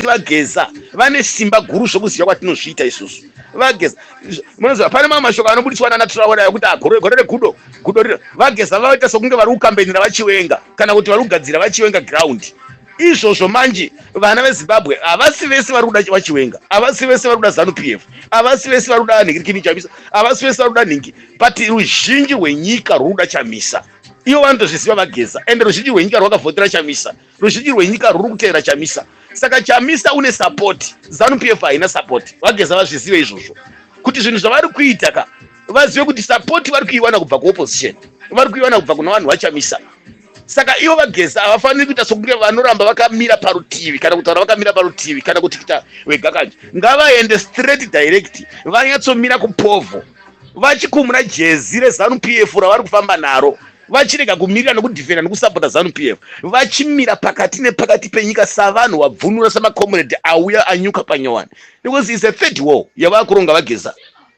VaGeza vane simba guru zvokuziva kwatinozviita isusu. VaGeza, munoziva pane mamwe mashoko anobudiswa nana Traore ekuti ah, gore gore regudo, gudo rino. VaGeza vaita sokunge vari kukambenera VaChiwenga kana kuti vari kugadzira VaChiwenga ground. Izvozvo manje vana veZimbabwe havasi vese vari kuda VaChiwenga, havasi vese vari kuda ZANU PF, havasi vese vari kuda nhingirikini Chamisa, havasi vese vari kuda nhingi, but ruzhinji rwenyika rwuri kuda Chamisa. Ivo vanotozviziva VaGeza, ende ruzhinji rwenyika rwakavhotera Chamisa. Ruzhinji rwenyika rwuri kuteera Chamisa, saka Chamisa une support, ZANU PF haina support. VaGeza vazvizive izvozvo kuti zvinhu zvavari kuita ka, vazive kuti support vari kuiwana kubva kuopposition, vari kuiwana kubva kuna vanhu vaChamisa. Saka ivo VaGeza havafaniri kuita sokunge vanoramba vakamira parutivi kana kutaura vakamira parutivi kana kuti kuita vega kanje. Ngavaende straight direct, vanyatsomira kupovho, vachikumura jezi reZANU PF ravari kufamba naro, vachirega kumirira nokudhifenda nokusapota ZANU PF, vachimira pakati nepakati penyika savanhu vabvunura, samakomrade auya anyuka panyowani, because is a third war yavava kuronga VaGeza.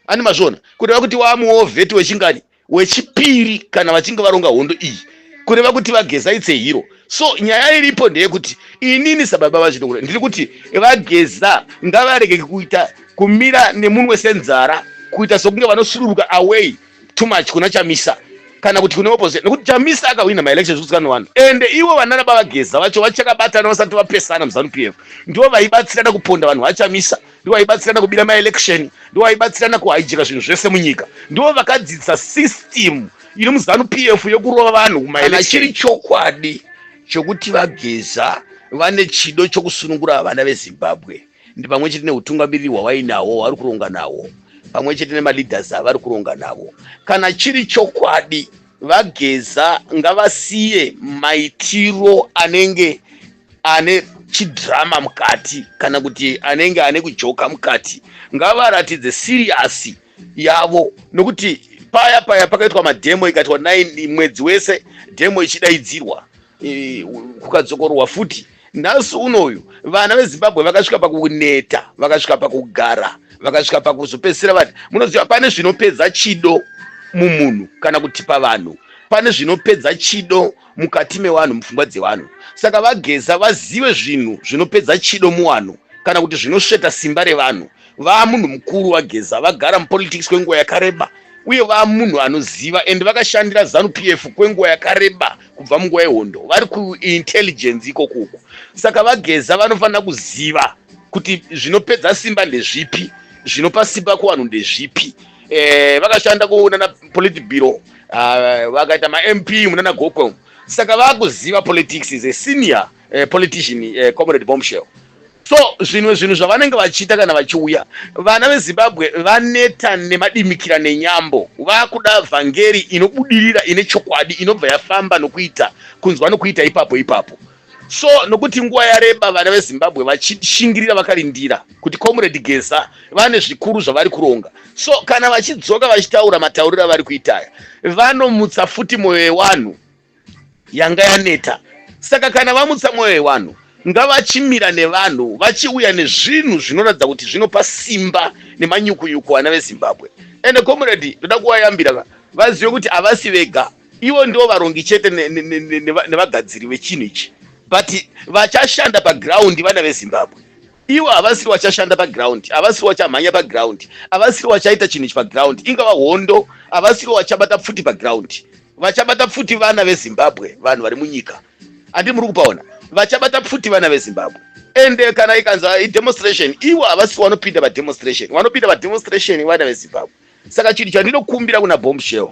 Ani mazviona kureva kuti wamuwo vet wechingani? Wechipiri. Kana vachinge varonga hondo iyi, kureva kuti VaGeza it's a hero. So nyaya iripo ndeyekuti inini sababa vazvinokura ndiri kuti VaGeza ngavarege kuita kumira nemunwe senzara, kuita sokunge vanosururuka away too much kuna Chamisa kana kuti kune opposition, nekuti Chamisa akahwina maelections kusvikana vanhu, ende ivo vanana bavaGeza vacho vachakabatana, vasati vapesana muZANU PF, ndo vaibatsirana kuponda vanhu vaChamisa, ndo vaibatsirana kubira maelection, ndo vaibatsirana kuhaijeka zvinhu zvese munyika, ndo vakadzidza system iri muZANU PF yokurova vanhu Kana kumaelection. chiri chokwadi chokuti VaGeza vane chido chokusunungura vana veZimbabwe, ndi pamwe chete neutungamiriri hwavainahwo hwavari kuronga nahwo, pamwe chete nemaleaders avari kuronga navo, kana chiri chokwadi, VaGeza ngavasiye maitiro anenge ane chidhirama mukati kana kuti anenge ane kujoka mukati. Ngavaratidze serious yavo, nokuti paya paya pakaitwa madhemo, ikaitwa 9 mwedzi wese dhemo ichidaidzirwa, kukadzokororwa futi. Nhasi unoyu vana veZimbabwe vakasvika pakuneta, vakasvika pakugara, vakasvika pakuzopedzisira vati, munoziva, pane zvinopedza chido mumunhu kana kuti pavanhu, pane zvinopedza chido mukati mevanhu, mupfungwa dzevanhu. Saka VaGeza vazive zvinhu zvinopedza chido muvanhu kana kuti zvinosveta simba revanhu. Vamunhu mukuru VaGeza, vagara mupolitics kwenguva yakareba uye vamunhu anoziva, and vakashandira ZANU PF kwenguva yakareba kubva munguva yehondo, vari kuintelligence ikokuku. Saka VaGeza vanofanira kuziva kuti zvinopedza simba ndezvipi, zvinopa simba kuvanhu ndezvipi. Vakashanda kunana Politburo, vakaita maMP munana Gokwe, saka vakuziva politics, is a senior politician, Comrade Bombshell. So zvimwe zvinhu zvavanenge vachiita kana vachiuya, vana veZimbabwe vaneta nemadimikira nenyambo, vakuda vhangeri inobudirira, ine chokwadi, inobva yafamba nokuita kunzwa nokuita ipapo ipapo. So nokuti nguva yareba vana veZimbabwe vachishingirira, vakarindira kuti Comrade Geza vane zvikuru zvavari kuronga. So kana vachidzoka vachitaura matauriro avari kuitaya, vanomutsa futi mwoyo yevanhu yanga yaneta. Saka kana vamutsa mwoyo yevanhu, ngavachimira nevanhu, vachiuya nezvinhu zvinoratidza kuti zvinopa simba nemanyukunyuku vana veZimbabwe. Ende comrade, ndoda kuvayambira vazive kuti havasi vega. Ivo ndivo varongi chete nevagadziri vechinhu ichi, but vachashanda paground vana veZimbabwe. Ivo havasiri vachashanda paground, havasiri vachamhanya paground, havasiri vachaita chinhu ichi paground. Ingava hondo, havasiri vachabata pfuti paground. Vachabata pfuti vana veZimbabwe, vanhu vari munyika. Handi muri kupaona? Vachabata pfuti vana veZimbabwe. Ende kana ikanza idemonstration, ivo havasi vanopinda pademonstration. Vanopinda pademonstration vana veZimbabwe. Saka chinhu chandinokumbira kuna Bombshell,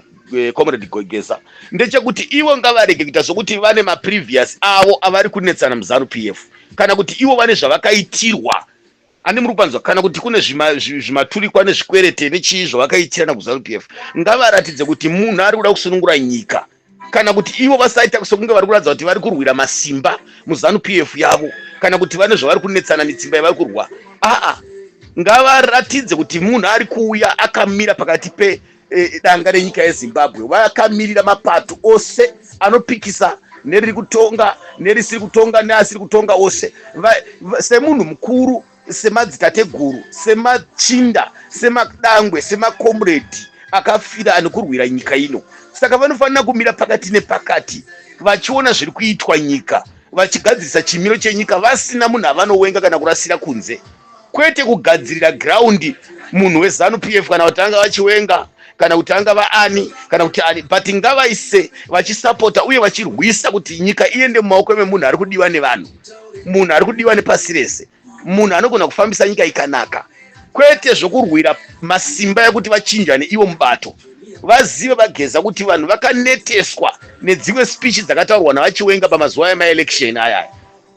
Comrade Geza, ndechekuti ivo ngavarege kuita sokuti vane maprevious avo avari kunetsana muZANU PF, kana kuti ivo vane zvavakaitirwa. Handi muri kupanzwa? Kana kuti kune zvimaturikwa nezvikwerete nechii zvavakaitirana kuZANU PF, ngavaratidze kuti munhu ari kuda kusunungura nyika, kana kuti ivo vasaita sokunge vari kuratidza kuti vari kurwira masimba muZANU PF yavo, kana kuti vane zvavari kunetsana, mitsimba yavari kurwa. Aa, ngavaratidze kuti munhu ari kuuya akamira pakati pedanga renyika yeZimbabwe, vakamirira mapato ose anopikisa, neriri kutonga, nerisiri kutonga, neasiri kutonga ose. Semunhu mukuru, semadzitateguru, semachinda, semadangwe, semakomredi akafira ane nyika ino, saka vanofanira kumira pakati nepakati vachiona zviri kuitwa nyika. vachigadzirisa chimiro chenyika vasina munhu avanowenga kana kurasira kunze, kwete kugadzirira ground munhu weZanu PF kana kuti anga vaChiwenga kana kuti anga vaani kana kuti ani, but ngavaise vachisapota uye vachirwisa kuti nyika iende mumaoko memunhu ari kudiwa nevanhu, munhu ari kudiwa nepasi rese, munhu anogona kufambisa nyika ikanaka, kwete zvokurwira masimba ekuti vachinjane ivo mubato. Vazive vaGeza kuti vanhu vakaneteswa nedzimwe speech dzakataurwa navaChiwenga pamazuva emaelection ayaya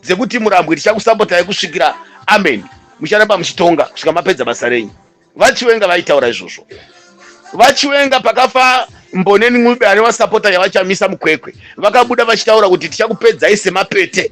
dzekuti Murambwi tichakusapotai kusvikira amen, mucharamba muchitonga kusvika mapedza basa renyu. VaChiwenga vaitaura izvozvo. VaChiwenga pakafa Mboneni Ncube ane wasapota yavaChamisa muKwekwe, vakabuda vachitaura kuti tichakupedzai semapete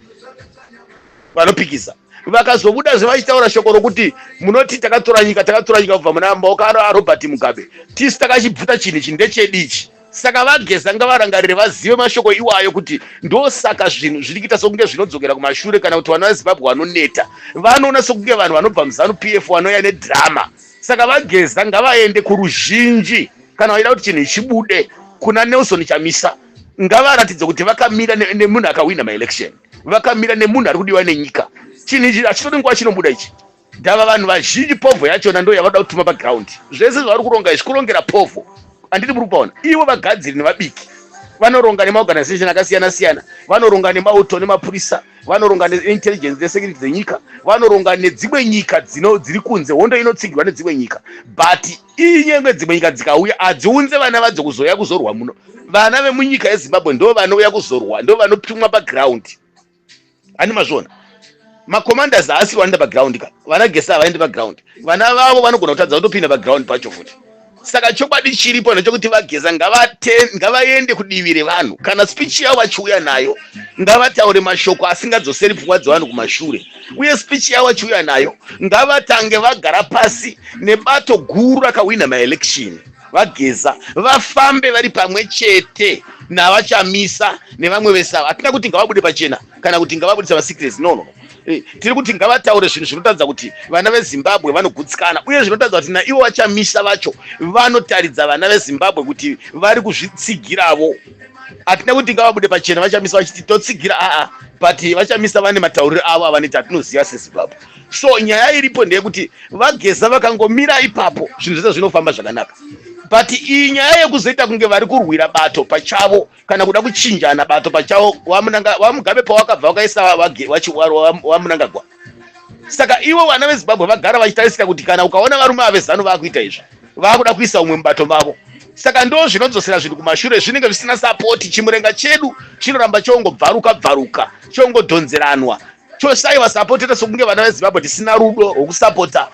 vanopikisa. Vakazobudazve vachitaura shoko rokuti munoti takatora nyika, takatora nyika kubva muna maoko aRobert Mugabe, tisu takachibvuta, chinhu ichi ndechedu ichi. Saka vaGeza ngavarangarire vazive mashoko iwayo kuti ndosaka zvinhu zviri kuita sokunge zvinodzokera kumashure, kana kuti vana veZimbabwe vanoneta, vanoona sokunge vanhu vanobva muZanu PF vanouya nedrama. Saka vaGeza ngavaende kuruzhinji kana vachida kuti chinhu chibude kuna Nelson Chamisa, ngavaratidze kuti vakamira nemunhu akahwina maelection, vakamira nemunhu ari kudiwa nenyika. Chinhu ichi hachitori nguva chinobuda ichi, ndava vanhu vazhinji. Povho yachona ndo yavanoda kutuma paground. Zvese zvavari kuronga izvi kurongera povho, handiti muri kupaona? Ivo vagadziri nevabiki vanoronga nemaorganization akasiyana siyana, vanoronga nemauto nemapurisa, vanoronga neintelligence nesecurity dzenyika, vanoronga nedzimwe nyika dziri kunze. Hondo inotsigirwa nedzimwe nyika, but inyengwe dzimwe nyika dzikauya hadziunze vana vadzo kuzouya kuzorwa muno. Vana vemunyika yeZimbabwe ndo vanouya kuzorwa, ndo vanotumwa paground. Hani mazviona, macommanders haasi vanoenda paground ka. Vana Geza havaendi paground, vana vavo vanogona kutadza kutopinda paground pacho futi. Saka chokwadi chiripo ndechekuti vaGeza ngavaende kudivi revanhu. Kana speech yavo vachiuya nayo, ngavataure mashoko asingadzoseri pfungwa dzevanhu kumashure, uye speech yavo vachiuya nayo ngavatange vagara pasi nebato guru rakahwina maelection. VaGeza vafambe vari pamwe chete navaChamisa nevamwe vese ava. Hatina kuti ngavabude pachena kana kuti ngavabudisa masecrets, no, no. Tiri kuti ngavataure zvinhu zvinotaridza kuti vana veZimbabwe vanogutsikana, uye zvinotaridza kuti naivo vaChamisa vacho vanotaridza vana veZimbabwe kuti vari kuzvitsigiravo. Hatina kuti ngavabude pachena vaChamisa vachiti totsigira, aa, but vaChamisa vane matauriro avo avanoita atinoziva seZimbabwe. So nyaya iripo ndeyekuti vaGeza vakangomira ipapo, zvinhu zvese zvinofamba zvakanaka. But iyi nyaya yekuzoita kunge vari kurwira bato pachavo kana kuda kuchinjana bato pachavo, vaMugabe pawakabva wakaisa vaMnangagwa. Saka ivo vana veZimbabwe vagara vachitarisika kuti kana ukaona varume aveZanu vakuita izvi, vakuda kuisa umwe mubato mavo. Saka ndo zvinodzosera zvinhu kumashure, zvinenge zvisina sapoti. Chimurenga chedu chinoramba chongobvaruka bvaruka, chongodhonzeranwa, chosaiwa sapoti, toita sokunge vana veZimbabwe tisina rudo rwokusapota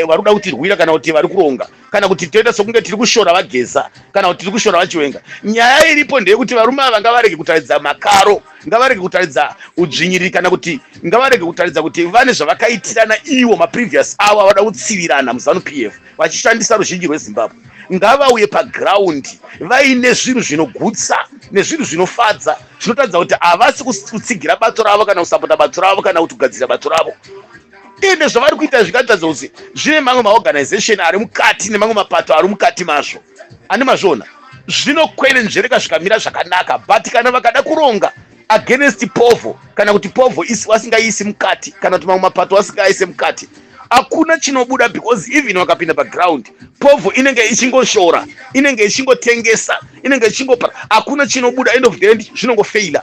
vari kuda kutirwira kana kuti vari kuronga, kana kuti toita sokunge tiri kushora vaGeza kana kuti tiri kushora vaChiwenga. Nyaya iripo ndeyekuti varume ava ngavarege kutaridza makaro, ngavarege kutaridza udzvinyiriri, kana kuti ngavarege kutaridza kuti vane zvavakaitirana iwo maprevious avo avada kutsivirana muZanu PF vachishandisa ruzhinji rweZimbabwe. Ngavauye paground vaine zvinhu zvinogutsa nezvinhu zvinofadza zvinotaridza kuti havasi kutsigira bato ravo kana kusapota bato ravo kana kuti kugadzirira bato ravo. Ende zvavari kuita zvikataridza kuti zvine mamwe maorganization ari mukati nemamwe mapato ari mukati mazvo, ane mazviona, zvinokwenenzvereka zvikamira zvakanaka. But kana vakada kuronga against povho, kana kuti povho vasingaisi mukati, kana kuti mamwe mapato vasingaise mukati, hakuna chinobuda, because even vakapinda paground, povho inenge ichingoshora, inenge ichingotengesa, inenge ichingopa, hakuna chinobuda. End of the end zvinongofeila.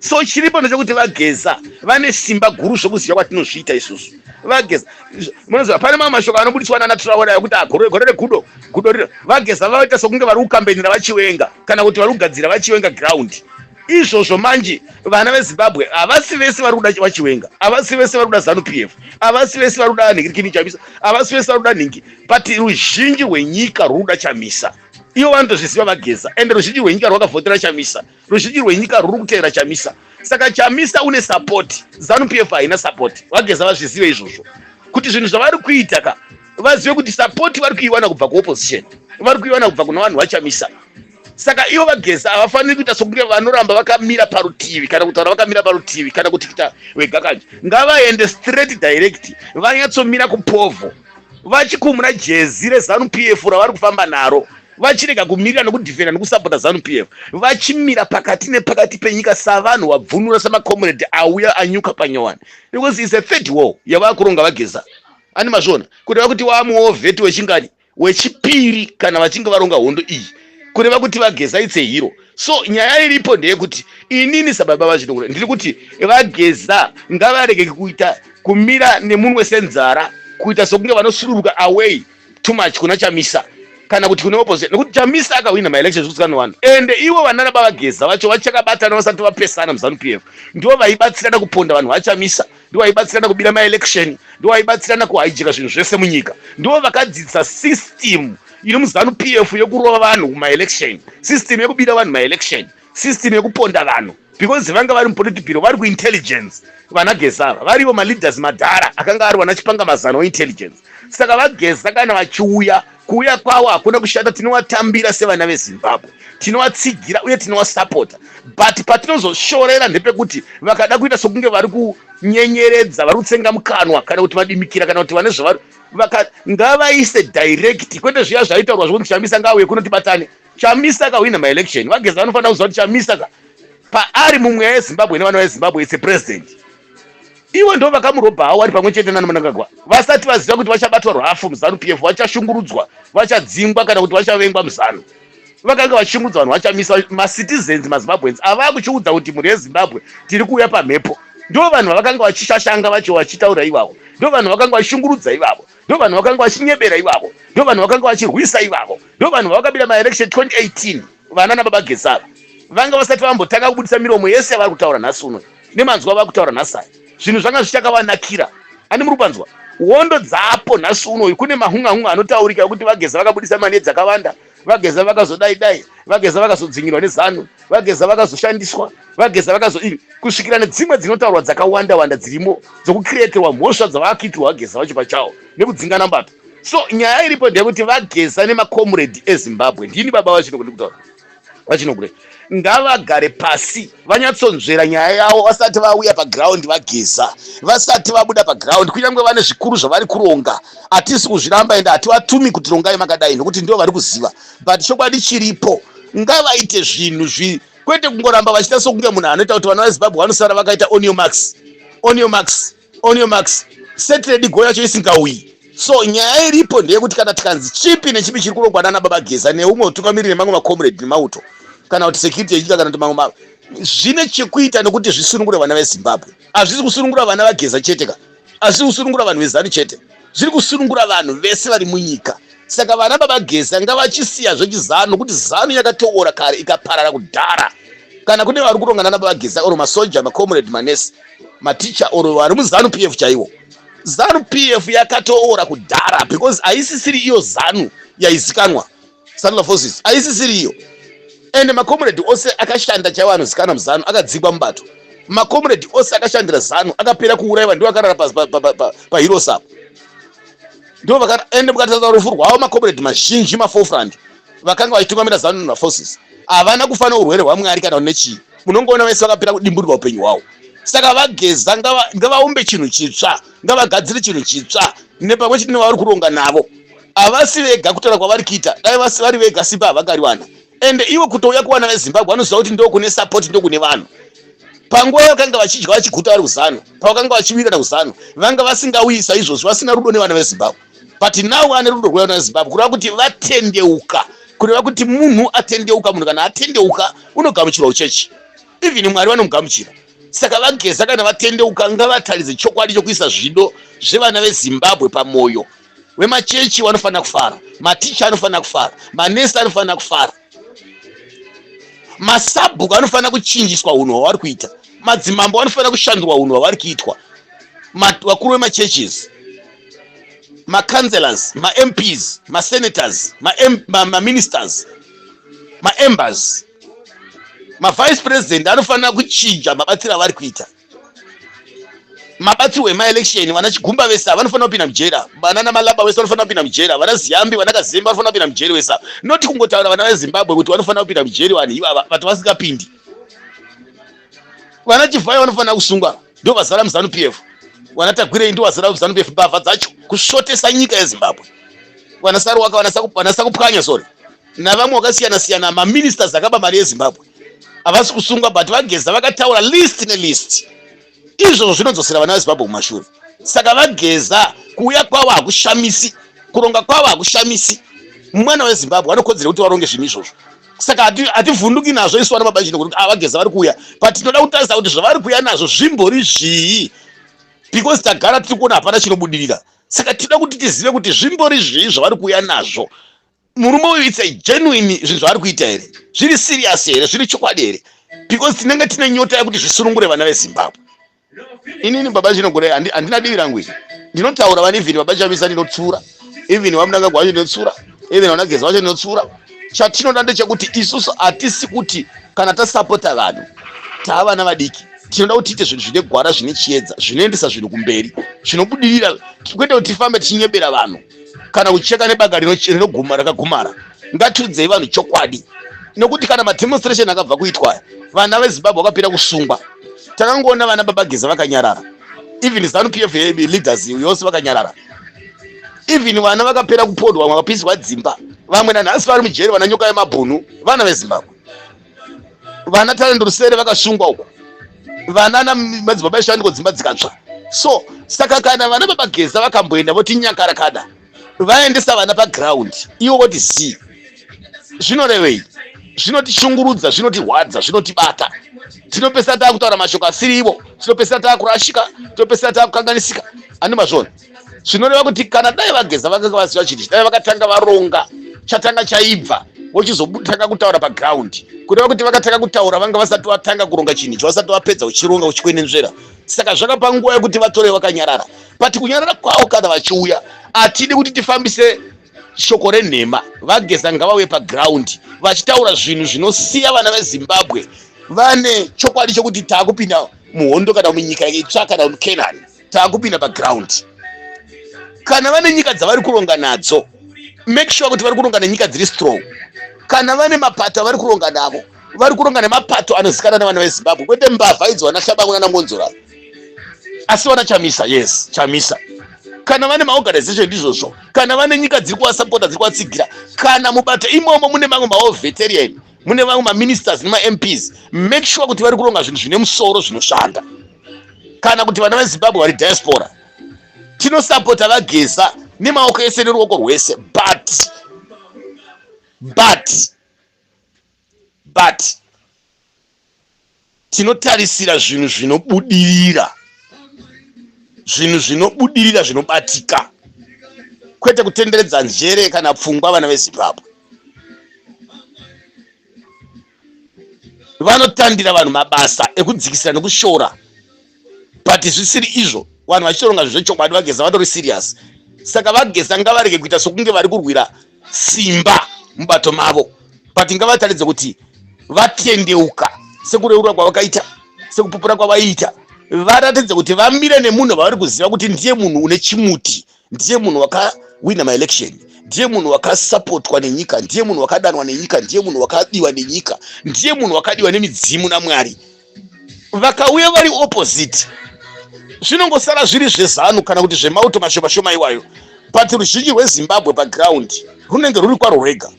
So chiripo ndechekuti vaGeza vane simba guru zvokuziva kwatinozviita isusu. VaGeza, munoziva, pane mamwe mashoko anobudiswa nana Traore ekuti gore regudo, gudo rino. VaGeza vaita sokunge vari kukambenera vaChiwenga kana kuti vari kugadzira vaChiwenga ground. Izvozvo manje vana veZimbabwe havasi vese vari kuda vaChiwenga, havasi vese vari kuda ZANU PF, havasi vese vari kuda nhingirikini Chamisa, havasi vese vari kuda nhingi, but ruzhinji rwenyika ruri kuda Chamisa. Ivo vanotozviziva vaGeza, ende ruzhinji rwenyika rwakavhotera Chamisa, ruzhinji rwenyika rwuri kuteera Chamisa. Saka Chamisa une support, ZANU PF haina support. VaGeza vazvizive izvozvo kuti zvinhu zvavari kuita ka, vazive kuti support vari kuiwana kubva kuopposition, vari kuiwana kubva kuna vanhu vaChamisa. Saka ivo vaGeza havafaniri kuita sokunge vanoramba vakamira parutivi kana kutaura vakamira parutivi kana kuti kuita vega kanje. Ngavaende straight direct, vanyatsomira kupovho vachikumura jezi reZANU PF ravari kufamba naro. Vachirega kumirira nokudhifenda nokusapota Zanu PF, vachimira pakati nepakati penyika savanhu vabvunura samakomrade auya anyuka panyowani, because is a third war yavakuronga vaGeza. Ani mazviona kureva kuti wamuovheti wechingani wechipiri kana vachinge varonga hondo iyi, kureva kuti vaGeza it's a hero. So nyaya iripo ndeyekuti inini sababa vaChinogura ndiri kuti vaGeza ngavarege kuita kumira nemunwe senzara, kuita sokunge vanosuduruka away too much kuna Chamisa kana kuti kune opposition, nekuti Chamisa akahwina maelections kusikana vanhu, ende ivo vana baba vaGeza vacho vachakabatana vasati vapesana muZanu PF, ndivo vaibatsirana kuponda vanhu vaChamisa, ndivo vaibatsirana kubira maelection, ndivo vaibatsirana kuhaijeka zvinhu zvese munyika, ndivo vakadzidzisa system iri muZanu PF yekurova vanhu kumaelection, system yekubira vanhu maelection, system yekuponda vanhu, because vanga vari mupolitburo, vari kuintelligence. Vana Geza ava varivo maleaders madhara akanga ari vana chipanga mazano eintelligence. Saka vaGeza kana vachiuya, kuuya kwavo hakuna kushata. Tinovatambira sevana veZimbabwe, tinovatsigira uye tinovasapota, but patinozoshorera ndepekuti vakada kuita sokunge vari kunyenyeredza, vari kutsenga mukanwa, kana kuti vadimikira, kana kuti vane zvavari ngavaise direct, kwete zviya zvaitaurwa zvokuti Chamisa ngauye kuno tibatane. Chamisa akahwina maelection. VaGeza vanofanira kuziva kuti Chamisa ka paari mumweya yeZimbabwe nevana veZimbabwe, its a president. Ivo ndo vakamurobha hawo ari pamwe chete nana Mnangagwa, vasati vaziva kuti vachabatwa rwafu muZanu PF, vachashungurudzwa, vachadzingwa, kana kuti vachavengwa muZanu. Vakanga vachishungurudza vanhu vachamisa, macitizens, maZimbabweans ava kuchiudza kuti mhuri yeZimbabwe tiri kuuya pamhepo. Ndo vanhu vavakanga vachishashanga vacho vachitaura ivavo, ndo vanhu vakanga vachishungurudza ivavo, ndo vanhu vakanga vachinyebera ivavo, ndo vanhu vakanga vachirwisa ivavo, ndo vanhu vavakabira maelection 2018. Vana nababa Geza ava vanga vasati vambotanga kubudisa miromo yese yavari kutaura nhasi uno nemanzwa avari kutaura nhasi aya. Zvinhu zvanga zvichakavanakira. Ani muri kupanzwa hondo dzapo nhasi unoyu, kune mahunga-hunga anotaurika ekuti vaGeza vakabudisa mari dzakawanda, vaGeza vakazodai dai, vaGeza vakazodzingirwa neZanu, vaGeza vakazoshandiswa, vaGeza vakazoii, kusvikira nedzimwe dzinotaurwa dzakawanda wanda dzirimo dzokukreatirwa mhosva dzavakakuitirwa vaGeza vacho pachavo nekudzingana mbato. So nyaya iripo ndeyekuti vaGeza nemakomrade eZimbabwe, ndini baba vachino kuti kutaura vaChinogure, ngavagare pasi vanyatsonzvera nyaya yavo vasati vauya paground. VaGeza vasati vabuda paground, kunyange vane zvikuru zvavari kuronga, hatisi kuzviramba ende hativatumi kuti rongai makadai, nokuti ndivo vari kuziva. But chokwadi chiripo, ngavaite zvinhu zvi kwete kungoramba vachiita sokunge munhu anoita kuti vana veZimbabwe vanosara vakaita on your marks, on your marks, on your marks, set, ready, go yacho isingauyi. So nyaya iripo ndeyekuti kana tikanzi chipi nechipi chiri kurongwa nana baba Geza neumwe utungamiriri nemamwe macomrade nemauto, kana kuti security yenyika, kana kuti mamwe, zvine chekuita nekuti zvisunungure vana veZimbabwe. Hazvisi kusunungura vana vaGeza chete ka, hazvisi kusunungura vanhu veZanu chete, zviri kusunungura vanhu vese vari munyika. Saka vana baba Geza ngavachisiya zvechizanu, nokuti Zanu yakatoora kare, ikaparara kudhara. Kana kune vari kuronga nana baba Geza or masoja, macomrade, manesi, maticha, or vari muZanu PF chaiwo, ZANU PF yakatoora kudhara, because haisisiri iyo ZANU yaizikanwa. Zanla forces haisisiri iyo, ende macomrade ose akashanda chaiwo anozikanwa muZANU akadzingwa mubato. Macomrade ose akashandira ZANU akapera kuurayiwa, ndiwo akarara paHeroes apo, ndo ende mukatarisa rufu rwavo, macomrade mazhinji maforefront vakanga vachitungamira ZANU naforces havana kufa neurwere hwaMwari kana nechii. Munongoona vese vakapera kudimburirwa upenyu hwavo. Saka vaGeza ngavaumbe chinhu chitsva, ngavagadzire chinhu chitsva nepamwe chete nevari kuronga navo. Havasi vega kutaura kwavari kuita. Dai vasi vari vega, simba havangariwana. Ende ivo kutouya kuwana veZimbabwe vanoziva kuti ndokune support, ndokune vanhu. Panguva yakanga vachidya vachiguta vari kuZanu, pavakanga vachiwirana kuZanu, vanga vasingauyi saizvozvi, vasina rudo nevana veZimbabwe, but now vane rudo rwevana veZimbabwe, kureva kuti vatendeuka. Kureva kuti munhu atendeuka, munhu kana atendeuka unogamuchirwa kuchechi, even Mwari vanomugamuchira. Saka vaGeza kana vatendeuka, ngavataridze chokwadi chokuisa zvido zvevana veZimbabwe pamwoyo. Vemachechi vanofanira kufara, maticha anofanira kufara, manesi anofanira kufara, masabhuku anofanira kuchinjiswa unhu hwavari kuita, madzimambo anofanira kushandurwa unhu hwavari kuitwa, vakuru vemachurches, macouncillors, maMPs, masenators, maministers, maembers, mavice president anofanira kuchinja mabatsiro avari kuita, mabatsirwo emaelection. Vana Chigumba vese ava vanofanira kupinda mujera, vana naMalaba vese vanofanira kupinda mujera, vana Ziyambi, vana Kazembe vanofanira kupinda mujeri vese ava. Noti kungotaura vana veZimbabwe kuti vanofanira kupinda mujeri, vanhu ivava vati vasingapindi. Vana Chivhayo vanofanira kusungwa, ndo vazara muZanu PF. Vana Tagwirei ndo vazara muZanu PF, mbavha dzacho, kusvotesa nyika yeZimbabwe. Vana Saruwaka, vana Sakupwanya, sorry. Navamwe vakasiyana siyana, maministers akaba mari yeZimbabwe havasi kusungwa, but vaGeza vakataura list nelist. Izvozvo zvinodzosera vana veZimbabwe kumashure. Saka vaGeza kuuya kwavo hakushamisi, kuronga kwavo hakushamisi. Mwana weZimbabwe vanokodzera kuti varonge zvinhu izvozvo. Saka hativhunduki nazvo isu vana baba chino kuti avageza vari kuuya, but tinoda kutarisa kuti zvavari kuuya nazvo zvimbori zvii, because tagara tiri kuona hapana chinobudirira. Saka tinoda kuti tizive kuti zvimbori zvii zvavari kuuya nazvo. Murume uyu, it's a genuine zvinhu zvaari kuita here? Zviri serious here? Zviri chokwadi here? Because tinenge tine nyota yekuti zvisunungure vana veZimbabwe. Inini baba Chinogore handina divi rangu ini. Ndinotaura vana, even baba Chamisa ndinotsura, even vaMnangagwa vacho ndinotsura, even vanaGeza vacho ndinotsura. Chatinoda ndechekuti isusu hatisi kuti kana tasapota vanhu taa vana vadiki, tinoda kuti tiite zvinhu zvine gwara, zvine chiedza, zvinoendesa zvinhu kumberi, zvinobudirira, kwete kuti tifambe tichinyebera vanhu kana kucheka nebanga rinoguma rakagumara. Ngatiudzei vanhu chokwadi, nokuti kana mademonstration akabva kuitwa, vana veZimbabwe vakapera kusungwa. Takangoona vana baba Geza vakanyarara, even ZANU PF leaders yose vakanyarara, even vana vakapera kupondwa, vamwe vakapiswa dzimba, vamwe nanhasi vari mujeri, vana Nyoka yemabhunu. Vana veZimbabwe, vana Talent Rusere vakasungwa uko, vana namadzibaba eshandiko dzimba dzikatsva. So saka kana vana baba Geza vakamboenda voti nyakarakada, vaendesa vana paground, ivo voti zii, zvinorevei? Zvinotishungurudza, zvinotirwadza, zvinotibata. Tinopesera taakutaura mashoko asiri ivo, tinopesera taakurashika, tinopesera taakukanganisika. Andi mazvona? Zvinoreva kuti kana dai vaGeza vakanga vaziva chinhu, dai vakatanga varonga, chatanga chaibva, vochizotanga kutaura paground. Kureva kuti vakatanga kutaura vanga vasati vatanga kuronga chinhu icho, vasati vapedza kuchironga, kuchikwenenzvera. Saka zvakapa nguva yekuti vatore vakanyarara. But kunyarara kwavo, kana vachiuya, hatidi kuti tifambise shoko renhema. VaGeza ngavauye paground vachitaura zvinhu zvinosiya vana veZimbabwe vane chokwadi chokuti taakupinda muhondo kana munyika itsva kana muKenani, taakupinda paground. Kana vane nyika dzavari kuronga nadzo, make sure kuti vari kuronga nenyika dziri strong. Kana vane mapato avari kuronga navo, vari kuronga nemapato anozikanwa nevana veZimbabwe, kwete mbavha idzo, vana Tshabangu nanaMwonzora, asi vana Chamisa. Yes, Chamisa. Kana vane maorganization, ndizvozvo. Kana vane nyika dziri kuvasapota, dziri kuvatsigira, kana mubato imomo mune mamwe mawar veteran, mune vamwe maministers nemaMPs, make sure kuti vari kuronga zvinhu zvine musoro, zvinoshanda. Kana kuti vana veZimbabwe vari diaspora, tinosapota vaGeza nemaoko ese, neruoko rwese, but tinotarisira zvinhu zvinobudirira, zvinhu zvinobudirira, zvinobatika, kwete kutenderedza njere kana pfungwa. Vana veZimbabwe vanotandira vanhu mabasa ekudzikisira nekushora, but zvisiri izvo, vanhu vachitoronga zvinhu zvechokwadi. VaGeza vatori serious. Saka vaGeza ngavarege kuita sokunge vari kurwira simba mubato mavo, but ngavataridze kuti vatendeuka sekureurura kwavakaita, sekupupura kwavaiita. Varatidze kuti vamire nemunhu vavari kuziva kuti ndiye munhu une chimuti, ndiye munhu wakawina maelection, ndiye munhu wakasapotwa nenyika, ndiye munhu wakadanwa nenyika, ndiye munhu wakadiwa nenyika, ndiye munhu wakadiwa nemidzimu naMwari. Vakauya vari opposite, zvinongosara zviri zveZANU kana kuti zvemauto mashoma shoma iwayo, but ruzhinji rweZimbabwe paground runenge ruri kwarwo rwega.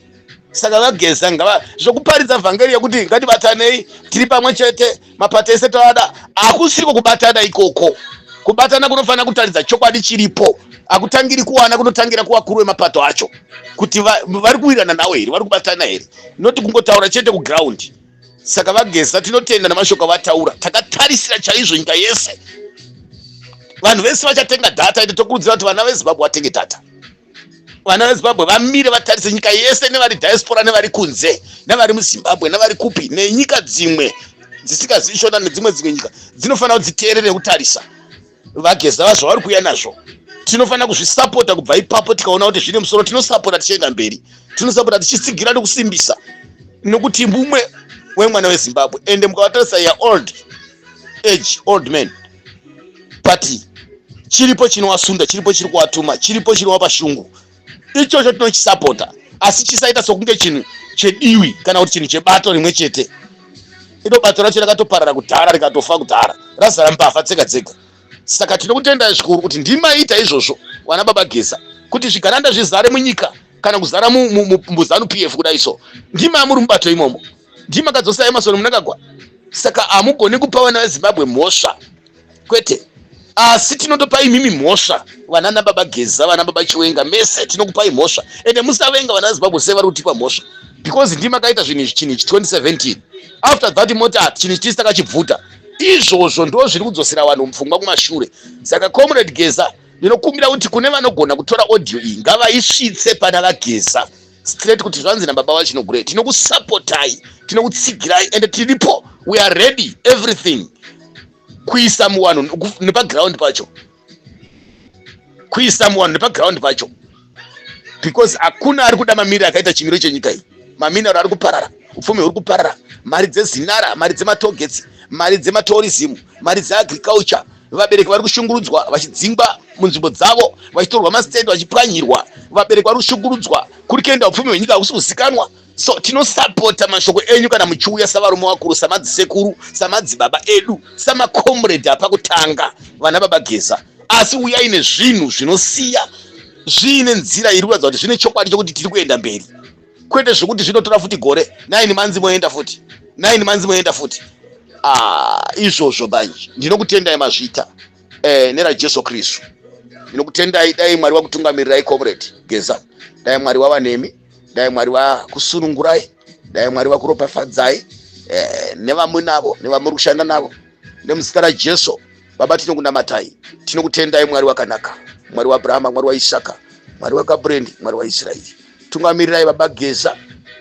Saka vaGeza ngava zvokuparidza vhangeri yekuti ngatibatanei, tiri pamwe chete, mapato ese toada, hakusiko kubatana ikoko. Kubatana kunofanira kutaridza chokwadi chiripo. Hakutangiri kuwana, kunotangira kuvakuru vemapato acho, kuti vari kuwirirana nawo here, vari kubatana here, noti kungotaura chete kuground. Saka vaGeza, tinotenda namashoko avataura. Takatarisira chaizvo nyika yese, vanhu vese vachatenga data. Ende tokurudzira kuti vana veZimbabwe vatenge data, vana veZimbabwe vamire vatarise, nyika yese, nevari diaspora, nevari kunze, nevari muZimbabwe, nevari kupi, nenyika dzimwe dzisingazivi Shona, nedzimwe dzimwe nyika dzinofanira kuti dziteerere nekutarisa vaGeza zvavari kuuya nazvo. Tinofanira kuzvisapota kubva ipapo. Tikaona kuti zvine musoro, tinosapota tichienda mberi, tinosapota tichitsigira nekusimbisa, nokuti mumwe wemwana weZimbabwe. Ende mukavatarisa, ya old age, old man, but chiripo chinovasunda, chiripo chiri kuvatuma, chiripo chinovapa shungu. Ichocho tinochisapota, asi chisaita sokunge chinhu chediwi kana kuti chinhu chebato rimwe chete. Iro bato racho rakatoparara kudhara, rikatofa kudhara, razara mbavha dzega dzega. Saka tinokutendai zvikuru kuti ndimaita izvozvo, vana baba Geza, kuti zvigananda zvizare munyika. Kana kuzara muZanu PF kudai so, ndima muri mubato imomo, ndima kadzosa Emmerson Mnangagwa. Saka hamugoni kupa vana veZimbabwe mhosva, kwete. Asi tinotopa imimi mhosva, vanana baba Geza, vana baba Chiwenga, mese tinokupai mhosva. Ende musavenga vana veZimbabwe sei vari kutipa mhosva, because ndima kaita zvinhu izvi, chinhu ichi 2017. After that moti ah, chinhu ichi tisi takachibvuta. Izvozvo ndo zviri kudzosera vanhu mupfungwa kumashure. Saka Comrade Geza, ndinokumbira kuti kune vanogona kutora audio iyi, ngavaisvitse pana vaGeza straight kuti zvanzi nababa vaChinogurei, tinokusapotai, tinokutsigirai, ende tiripo, we are ready, everything kuisa muwanhu nepaground pacho, kuisa muwanhu nepaground pacho, because hakuna ari kuda mamiriro akaita chimiro chenyika iyi. Maminero ari kuparara, upfumi huri kuparara, mari dzeZINARA, mari dzematogetsi, mari dzematourism, mari dzeagriculture. Vabereki vari kushungurudzwa, vachidzingwa munzvimbo dzavo, vachitorwa masitendi, vachipwanyirwa. Vabereki vari kushungurudzwa, kuri kuenda upfumi hwenyika hakusi kuzikanwa. So tinosapota mashoko enyu kana muchiuya savarume vakuru, samadzisekuru, samadzibaba edu, samakomredi apakutanga, vana baba Geza. Asi uyai nezvinhu zvinosiya zviine nzira iri kuratidza kuti zvine chokwadi chokuti tiri kuenda mberi, kwete zvekuti zvinotora futi gore 9 manzi moenda futi, 9 manzi moenda futi. Ah, izvozvo manje ndinokutendai, mazvita neraJesu Kristu. Ndinokutendai, dai Mwari wakutungamirirai, Comrade Geza. Dai Mwari wava nemi, dai Mwari vakusunungurai, dai Mwari vakuropafadzai nevamunavo, nevamuri kushanda navo, nemuzita raJesu. Baba, tinokunamatai, tinokutendai, Mwari wakanaka, Mwari waAbrahama, Mwari waIsaka, Mwari waGabrieri, Mwari waIsraeri. Tungamirirai baba Geza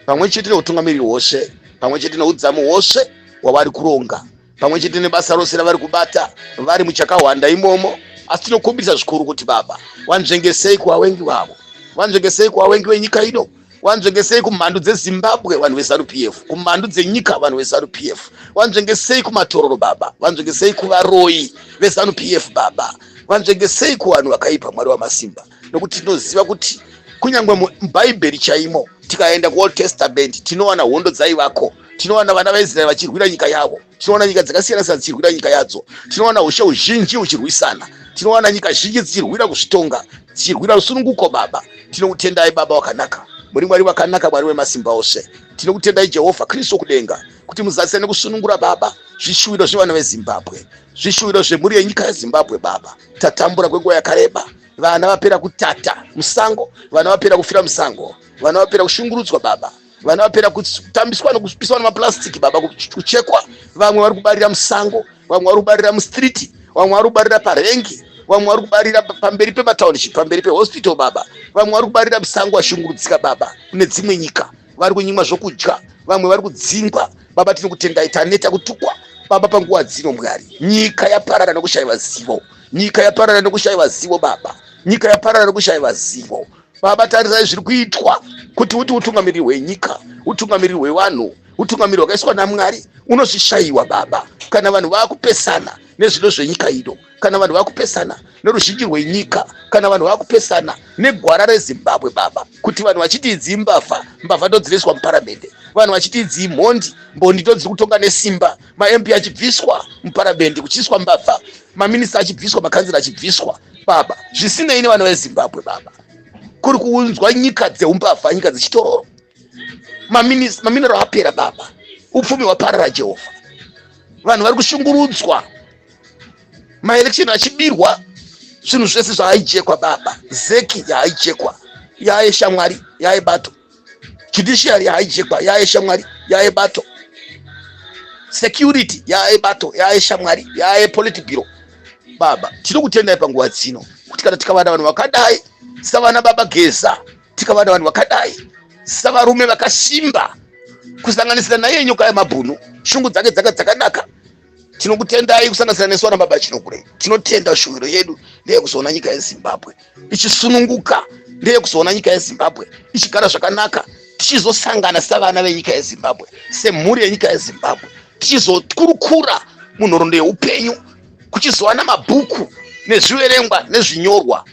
pamwe chete neutungamiriri hwose, pamwe chete neudzamu hwose hwavari kuronga, pamwe chete nebasa rose ravari kubata vari muchakahwanda imomo. Asi tinokumbirisa zvikuru kuti baba vanzvengesei kuvavengi vavo, vanzvengesei kuvavengi venyika ino, vanzvengesei kumhandu dzeZimbabwe, vanhu veZANU PF, kumhandu dzenyika, vanhu veZANU PF, vanzvengesei kumatororo baba, vanzvengesei kuvaroyi veZANU PF baba, vanzvengesei kuvanhu vakaipa, Mwari wamasimba. Nokuti tinoziva kuti kunyange mubhaibheri chaimo, tikaenda kuOld Testament, tinowana hondo dzaivako, tinowana vana vaIsraeri vachirwira nyika yavo, tinowana nyika dzakasiyana siyana dzichirwira nyika yadzo, tinowana ushe huzhinji huchirwisana, tinowana nyika zhinji dzichirwira kuzvitonga, dzichirwira rusununguko. Baba, tinokutendai, Baba wakanaka, muri Mwari wakanaka, Mwari wemasimba ose. Tinokutendai, Jehovha Kristu kudenga, kuti muzadzise nekusunungura baba zvishuwiro zvevana veZimbabwe, zvishuwiro zvemhuri yenyika yeZimbabwe. Baba, tatambura kwenguva yakareba. Vana vapera kutata musango, vana vapera kufira musango, vana vapera kushungurudzwa baba, vana vapera kutambiswa nekupiswa nemaplastic baba, kuchekwa. Vamwe vari kubarira musango, vamwe vari kubarira mustreet, vamwe vari kubarira parengi, vamwe vari kubarira pamberi pematownship, pamberi pehospital baba, vamwe vari kubarira musango, vashungurudzika baba. Kune dzimwe nyika vari kunyimwa zvokudya, vamwe vari kudzingwa baba. Tinokutendai, taneta kutukwa baba panguva dzino. Mwari, nyika yaparara nokushayiwa zivo, nyika yaparara nokushayiwa zivo baba, nyika yaparara nokushayiwa zivo baba. Tarirai zviri kuitwa kuti uti utungamiriri hwenyika, utungamiriri hwevanhu, utungamiriri hwakaiswa naMwari unozvishayiwa baba. Kana vanhu vaakupesana nezvido zvenyika ino, kana vanhu vaakupesana neruzhinji rwenyika, kana vanhu vaakupesana negwara reZimbabwe baba, kuti vanhu vachiti idzi imbavha, mbavha ndo dzinoiswa muparamende, vanhu vachiti idzi imhondi, mhondi ndo dziri kutonga nesimba, maMP achibviswa muparamende kuchiiswa mbavha, maminista achibviswa, makanzera achibviswa baba, zvisinei nevanhu veZimbabwe baba, kuri kuunzwa nyika dzeumbavha, nyika dzechitororo. Maminero apera baba, upfumi hwaparara Jehovha, vanhu vari kushungurudzwa, maelection achibirwa, zvinhu zvese zvaaijekwa baba. ZEC yaaijekwa, yaeshamwari yaebato, judiciary yaaijekwa, yaeshamwari yaebato, security yaebato, yaeshamwari, yaepolitburo baba. Tinokutendai panguva dzino kuti kana tikavana vanhu vakadai savana baba Geza, tikavana vanhu vakadai savarume vakasimba, kusanganisira naiye Nyoka yamabhunu, shungu dzake dzaka dzakanaka. Tinokutendai, kusanganisira nesu vana baba Chinogurei. Tinotenda. Shuviro yedu ndeyekuzoona nyika yeZimbabwe ichisununguka, ndeyekuzoona nyika yeZimbabwe ichigara zvakanaka, tichizosangana savana venyika yeZimbabwe, semhuri yenyika yeZimbabwe, tichizokurukura munhoroondo yeupenyu, kuchizowana mabhuku nezviverengwa nezvinyorwa.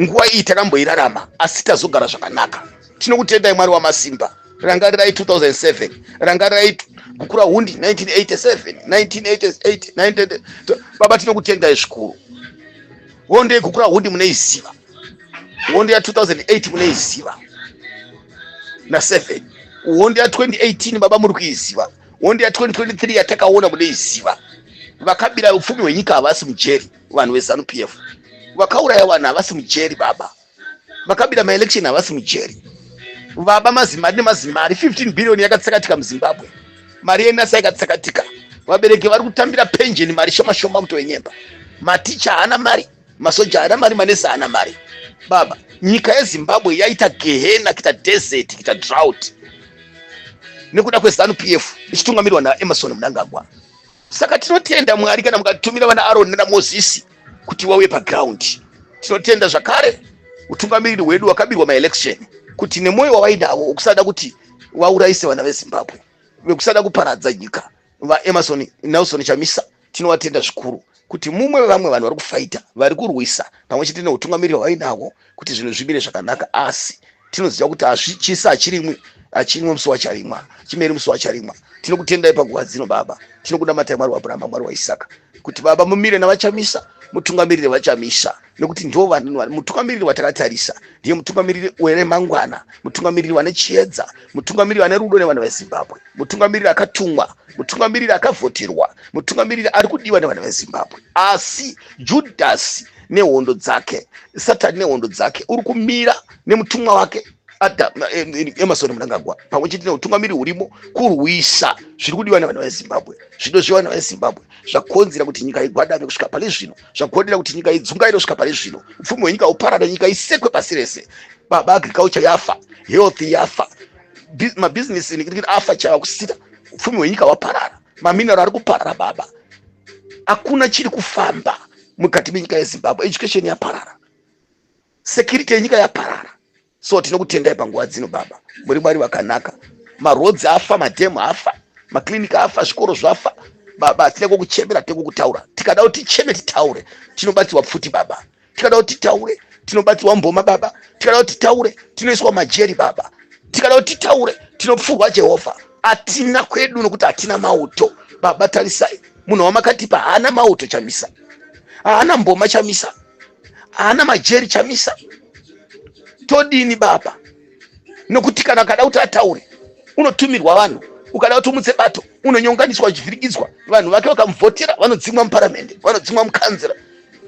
Nguva iyi takamboirarama, asi tazogara zvakanaka. Tinokutendai, Mwari wamasimba. Rangarirai 2007, rangarirai Gukurahundi 1987, 1988, 19... Baba, tinokutendai zvikuru. Hondo yeGukurahundi munoiziva, hondo ya2008 munoiziva. na7, hondo ya2018 baba muri kuiziva, hondo ya2023 yatakaona munoiziva. Vakabira upfumi hwenyika havasi mujeri, vanhu veZANU PF vakauraya vanhu havasi mujeri baba, vakabira maelection havasi mujeri baba. Mazimari nemazimari, 15 billion yakatsakatika muZimbabwe, mari yeNSSA yakatsakatika. Vabereki vari kutambira penjeni mari shoma shoma, kutovenyemba. Maticha haana mari, masoja haana mari, manesi haana mari baba. Nyika yeZimbabwe yaita gehena, kuita desert, kuita drought nekuda kweZANU PF ichitungamirwa naEmmerson Mnangagwa. Saka tinotenda Mwari kana mukatumira vana Aroni naMozisi kuti vauye paground. Tinotenda zvakare utungamiriri hwedu wakabirwa maelection, kuti nemwoyo wavainawo wekusada kuti vaurayise vana veZimbabwe, vekusada kuparadza nyika, vaEmmerson Nelson Chamisa, tinovatenda zvikuru kuti mumwe vevamwe vanhu vari kufaita, vari kurwisa pamwe chete neutungamiriri hwavainahwo kuti zvinhu zvimire zvakanaka. Asi tinoziva kuti hazvichisa, hachirimwi, hachirimwe musi wacharimwa, chimeri musi wacharimwa. Tinokutendai panguva dzino baba, tinokunamatai Mwari waAbhurahama, Mwari waIsaka, kuti baba mumire navaChamisa, mutungamiriri vaChamisa, nekuti ndo mutungamiriri watakatarisa, ndiye mutungamiriri weremangwana, mutungamiriri wane chiedza, mutungamiriri ane rudo nevanhu veZimbabwe, mutungamiriri akatumwa, mutungamiriri akavhoterwa, mutungamiriri ari kudiwa nevanhu veZimbabwe. Asi Judhasi nehondo dzake, Satani nehondo dzake, uri kumira nemutumwa wake Emmerson Mnangagwa pamwe chete neutungamiriri hurimo kurwisa zviri kudiwa nevanhu veZimbabwe. Zvido zvevana veZimbabwe zvakonzera kuti nyika igwadame kusvika pari zvino, zvakonzera kuti nyika idzungaire kusvika pari zvino, upfumi hwenyika uparare, nyika isekwe pasi rese baba. Agriculture yafa, health yafa, mabhizinesi afa, chava kusita, upfumi hwenyika hwaparara, mamineral ari kuparara baba. Hakuna chiri kufamba mukati menyika yeZimbabwe. Education yaparara, security yenyika yaparara. So tinokutendai panguva dzino baba, muri Mwari vakanaka. Maroads afa, madhemu afa, maklinika afa, zvikoro zvafa baba. Hatina kwokuchemera, tine kwokutaura. Tikada kuti ticheme, titaure, tinobatsirwa pfuti baba. Tikada kuti titaure, tinobatsirwa mboma baba. Tikada kuti titaure, tinoiswa majeri baba. Tikada kuti titaure, tinopfurwa Jehovha. Hatina kwedu nokuti hatina mauto baba. Tarisai munhu wamakatipa, haana mauto Chamisa, haana mboma Chamisa, haana majeri Chamisa. Todini baba? Nokuti kana akada kuti ataure, unotumirwa vanhu. Ukada kuti umutse bato, unonyonganiswa, uchivhirikidzwa. Vanhu vake vakamuvhotera vanodzimwa muparamende, vanodzimwa mukanzera.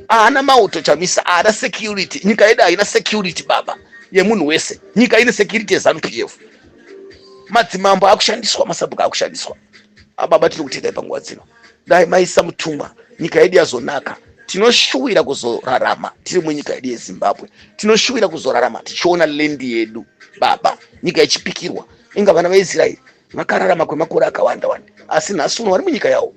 Haana mauto Chamisa, haana security. Nyika yedu haina security baba yemunhu wese. Nyika ine security yeZANU PF. Madzimambo akushandiswa, masabhuku akushandiswa ababa. Tiri kutendai panguva dzino, dai maisa mutumwa, nyika yedu yazonaka. Tinoshuwira kuzorarama tiri munyika yedu yeZimbabwe. Tinoshuwira kuzorarama tichiona land yedu baba, nyika ichipikirwa. Inga vana vaIsraeri vakararama kwemakore akawanda wanda, asi nhasi uno vari munyika yavo.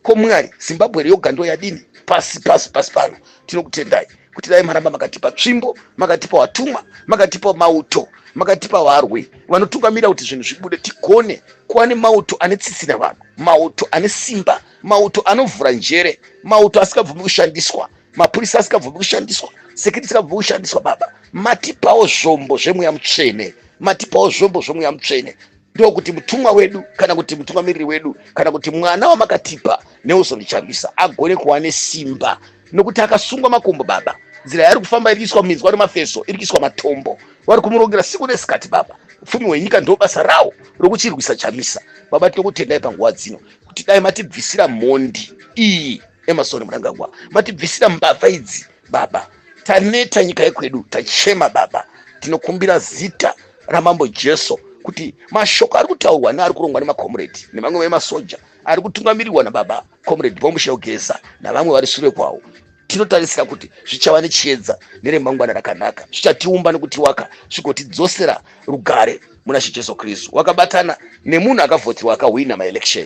Ko Mwari, Zimbabwe yoga ndo yadini pasi pasi pasi pano? Tinokutendai kuti dai maramba makatipa tsvimbo, makatipa watumwa, makatipa mauto, makatipa varwi vanotungamira kuti zvinhu zvibude, tigone kuva nemauto ane tsitsi navanhu, mauto ane simba, mauto anovhura njere, mauto asingabvumi kushandiswa, mapurisa asingabvumi kushandiswa, security isingabvumi kushandiswa baba. Matipawo zvombo zvemweya mutsvene, matipawo zvombo zvomweya mutsvene, ndokuti mutumwa wedu, kana kuti mutungamiriri wedu, kana kuti mwana wamakatipa Nelson Chamisa agone kuva nesimba, nokuti akasungwa makumbo baba. Nzira yaari kufamba iri kuiswa minzwa nemafeso, iri kuiswa matombo, vari kumurongera siku nesikati baba. Upfumi hwenyika ndo basa rawo rokuchirwisa Chamisa baba. Tinokutendai panguva dzino kuti dai matibvisira mhondi iyi Emmerson Mnangagwa, matibvisira mbavha idzi baba. Taneta, nyika yekwedu tachema baba. Tinokumbira zita raMambo Jesu kuti mashoko ari kutaurwa neari kurongwa nemakomredi nevamwe vemasoja ari kutungamirirwa nababa Comrade Bombshell Geza navamwe vari sure kwavo, tinotarisira kuti zvichava nechiedza neremangwana rakanaka, zvichatiumba nekutiwaka, zvigotidzosera rugare muna She Jesu Kristu, wakabatana nemunhu akavhotirwa akahwina maelection.